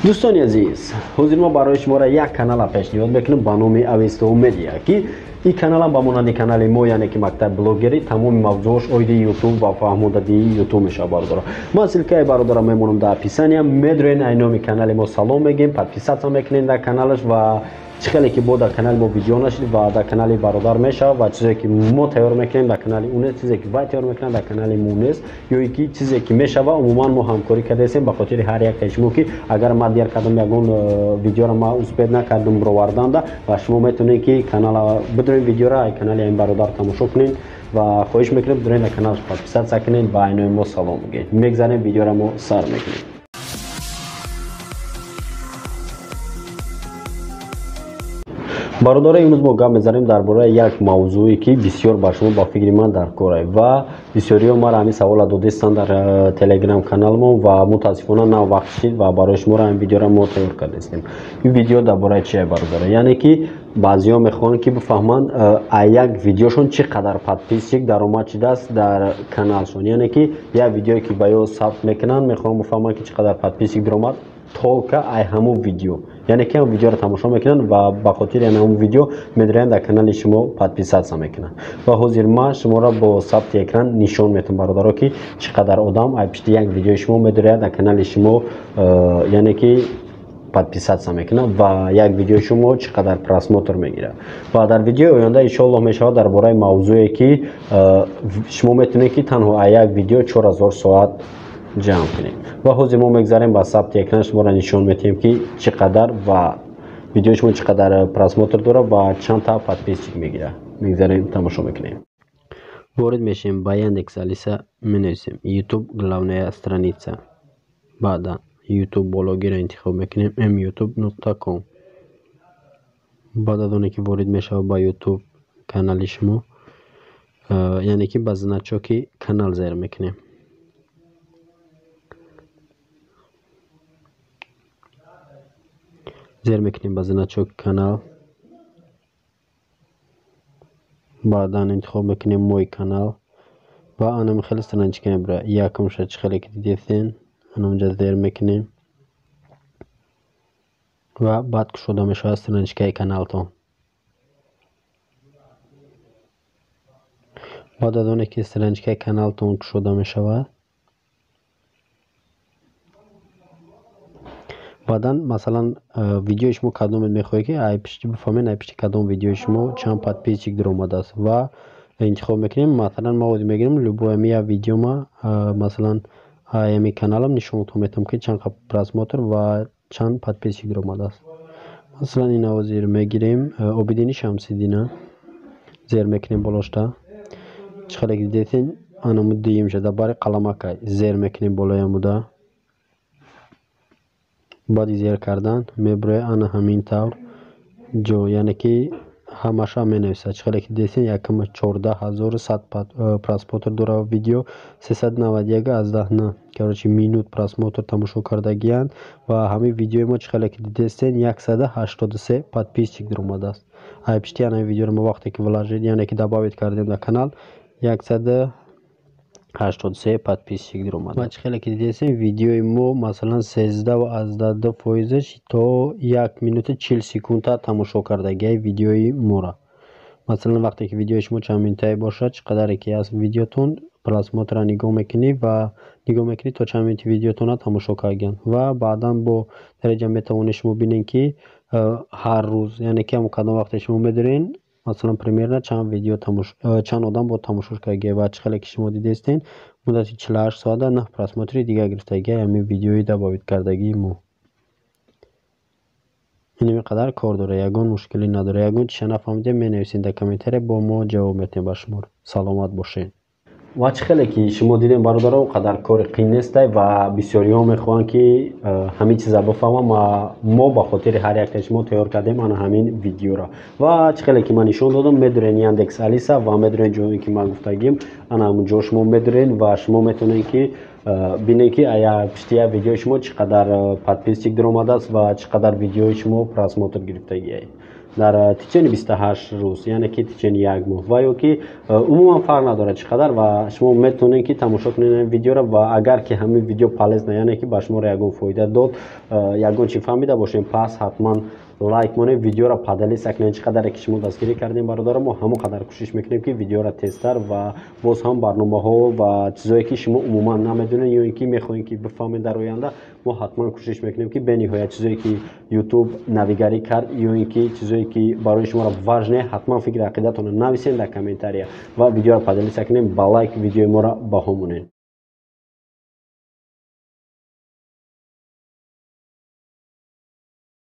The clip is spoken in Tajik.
Дӯстони азиз, ҳозир мо барои шуморо як канала пешниҳод мекунем ба номи Авесто Медиа, ки ин каналам ба монанди канали мо, яъне ки мактаб блогерӣ, тамоми мавзӯъош оиди ютуб ва фаҳмодадии ютуб мешавад. Бародаро, ман ссылкаи бародарам мемонам дар описания, медроен, ай номи канали мо салом мегем, подписаться мекунем дар каналаш ва чӣ хеле ки бо дар канали мо видео нашид ва дар канали бародар мешавад ва чизе ки мо тайёр мекунем дар канали ӯ нест, чизе ки вай тайёр мекунад дар канали мо нест, ё ки чизе ки мешава, умуман мо ҳамкорӣ кардаистем ба хотири ҳар яктаи шумо, ки агар ман дер кардам, ягон видеоро ман успеть накардам бироварданда, ва шумо метавонед ки канала бидурен, видеоро ай канали ин бародар тамошо кунед ва хоҳиш мекунем, бидурен дар каналаш подписаться кунед ва айнои мо салом бигӯед. Мегзарем, видеоро мо сар мекунем. Бародаро, имрӯз мо гап мезанем дар бораи як мавзӯе, ки бисёр ба шумо, ба фикри ман, дар кор ва бисёриҳо мара ҳамин савола додистанд дар телеграм каналмо ва мутаассифона нав вақт шид ва барои шуморо ҳамин видеоро мо тайёр кардастем. Ин видео дар бораи чие, бародаро? Яъне ки баъзеҳо мехоҳанд ки бифаҳманд, а як видеошон чӣ қадар подписчик даромад шудааст дар каналшон, яъне ки як видеое ки ба ё сабт мекунанд, мехоҳанд бифаҳманд, ки чӣ қадар подписчик даромад только ай ҳамун видео, яъне ки ҳамун видеоро тамошо мекунанд ва ба хотири ҳамун видео медироянд, дар канали шумо подписаться мекунанд. Ва ҳозир ман шуморо бо сабти экран нишон метавам, бародаро, ки чӣ қадар одам ай пишти як видеои шумо медирояд дар канали шумо, яъне ки подписаться мекунад ва як видеои шумо чӣ қадар просмотр мегирад. Ва дар видеои оянда иншоаллоҳ мешавад дар бораи мавзӯе, ки шумо метавонед, ки танҳо ай як видео 4000 соат ҷамъ кунем. Ва ҳозир мо мегзарем ба сабти экран, шуморо нишон медиҳем, ки чӣ қадар ва видеои шумо чӣ қадар просмотр дорад ва чанд та подписчик мегирад. Мегзарем, тамошо мекунем. Ворид мешавем ба Яндекс Алиса, менависем «Ютуб главная страница», баъдан Ютуб блогерро интихоб мекунем, myoutube.com. Баъд аз оне ки ворид мешавад ба Ютуб канали шумо, яъне ки ба значоки канал зер мекунем. Зер мекунем ба значок канал, баъдан интихоб мекунем «Мой канал» ва анами хеле страничка мебурад. Якумша, чӣ хеле ки дидестен, анамҷа зер мекунем ва баъд кушода мешавад страничкаи каналтон. Баъд аз оне ки страничкаи каналтон кушода мешавад, баъдан, масалан, видеои шумо кадомед мехоҳед, ки ай пишти бифаҳмед, ай пишти кадом видеои шумо чанд подписчик даромадааст ва интихоб мекунем. Масалан, ма ҳозир мегирем любой ами як видеома, масалан, ами каналам нишонтон метавам, ки чанд просмотр ва чанд подписчик даромадааст. Масалан, ина ҳозир мегирем Обидини Шамсиддина, зер мекунем болошта. Чӣ хеле ки дидетен, анаму дуюмша дар бари қаламакай зер мекунем болои амуда. Баъди зер кардан мебурояд ана ҳамин тавр ҷо, яъне ки ҳамаша менависад. Чӣ хеле ки дидесен, якама 14 100 просмотр дорад видео, 391,9, короче, минут просмотр тамошо кардагиянд ва ҳамин видеои мо, чӣ хеле ки дидестен, 183 подписчик даромадааст. Ай пишти ана видеоро мо вақте ки вложить, яъне ки добавить кардем дар канал, 183 подписчик даромад. Ва чӣ хеле ки дидесем, видеои мо, масалан, 13,2 фоизаш то 1 минуту 40 секунда тамошо кардагиай видеои моро. Масалан, вақте ки видеои шумо чанд минутае бошад, чӣ қадаре ки аст видеотон, просмотрро нигоҳ мекунӣ ва нигоҳ мекунӣ, то чанд минути видеотонро тамошо кардагианд. Ва баъдан бо дараҷа метавонед шумо бинед, ки ҳар рӯз, яъне ки ҳамон кадом вақте шумо медорен, масалан, примерно чанд видео, чанд одам бо тамошош кардагия. Ва чӣ хеле ки шумо дидестен, муддати 48 соата наҳ просмотри дигар гирифтагия ҳамин видеои добавить кардагии мо. Инами қадар кор дорад, ягон мушкилӣ надорад. Ягон чиша нафаҳмидем, менависед дар комментария, бо мо ҷавоб медиҳем ба шумо. Саломат бошед. Ва чӣ хеле ки шумо дидем, бародаро, он қадар кори қин нестай ва бисёриҳо мехоҳанд, ки ҳамин чиза бифаҳмам ва мо ба хотири ҳар яктаи шумо тайёр кардем ана ҳамин видеоро. Ва чӣ хеле ки ман нишон додам, медурен Яндекс Алиса ва медурен ҷое ки ман гуфтагим, ана ҳамун ҷо шумо медурен ва шумо метавонед, ки бинед, ки пишти як видеои шумо чӣ қадар подписчик даромадааст ва чӣ қадар видеои шумо просмотр гирифтагиай. Дар течение 28 рӯз, яъне ки течение як моҳ, ва ё ки умуман фарқ надорад чӣ қадар. Ва шумо метавонед, ки тамошо кунед ин видеоро. Ва агар ки ҳамин видео полезно, яъне ки ба шуморо ягон фоида дод, ягон чи фаҳмида бошем, пас ҳатман лайк монед, видеоро поделиться кунед. Чӣ қадаре ки шумо дастгирӣ кардем, бародаро, мо ҳамон қадар кӯшиш мекунем, ки видеоро тезтар ва боз ҳам барномаҳо ва чизое, ки шумо умуман намедонед ё ин ки мехоҳем, ки бифаҳмед дар оянда, мо ҳатман кӯшиш мекунем, ки бениҳоят чизое, ки Ютуб навигарӣ кард, ё ин ки чизое, ки барои шуморо важне, ҳатман фикри ақидатонро нависед дар комментария ва видеоро поделиться кунем, ба лайк видеои моро баҳо монед.